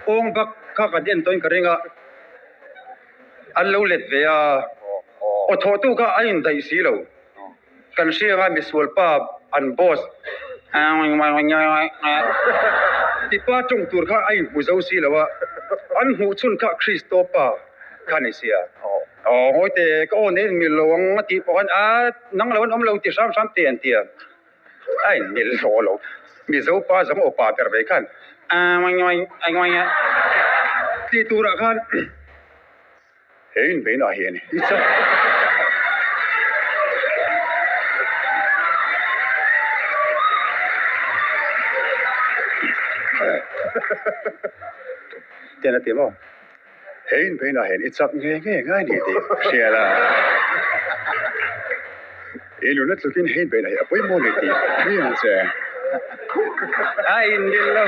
Awng bak kha kan en tawhin ka ring a, an lo let ve a, aw thawhtu kha a indaih si lo. Kan hria anga misual pa an boss tipa tawng tur kha a inhmu zo si lo a, an hmuh chhun kha Kristo pa kha a ni sia. Aw ngawi teh ka aw nen mil lo ang a tih pawh khan a nang lo an awm lo ti hram hram te an ti a, a inmil hlawh lo. Mizo pa zawng aw pa ber ve khan tih turah khan He inbeihna hi a ni. Tian a ti maw? He inbeihna hian i chak nge nge ngai ni tih hria la. I nuna tlukin he inbeihna hi a pawimawh ni tih hria ang che. A inmil lo.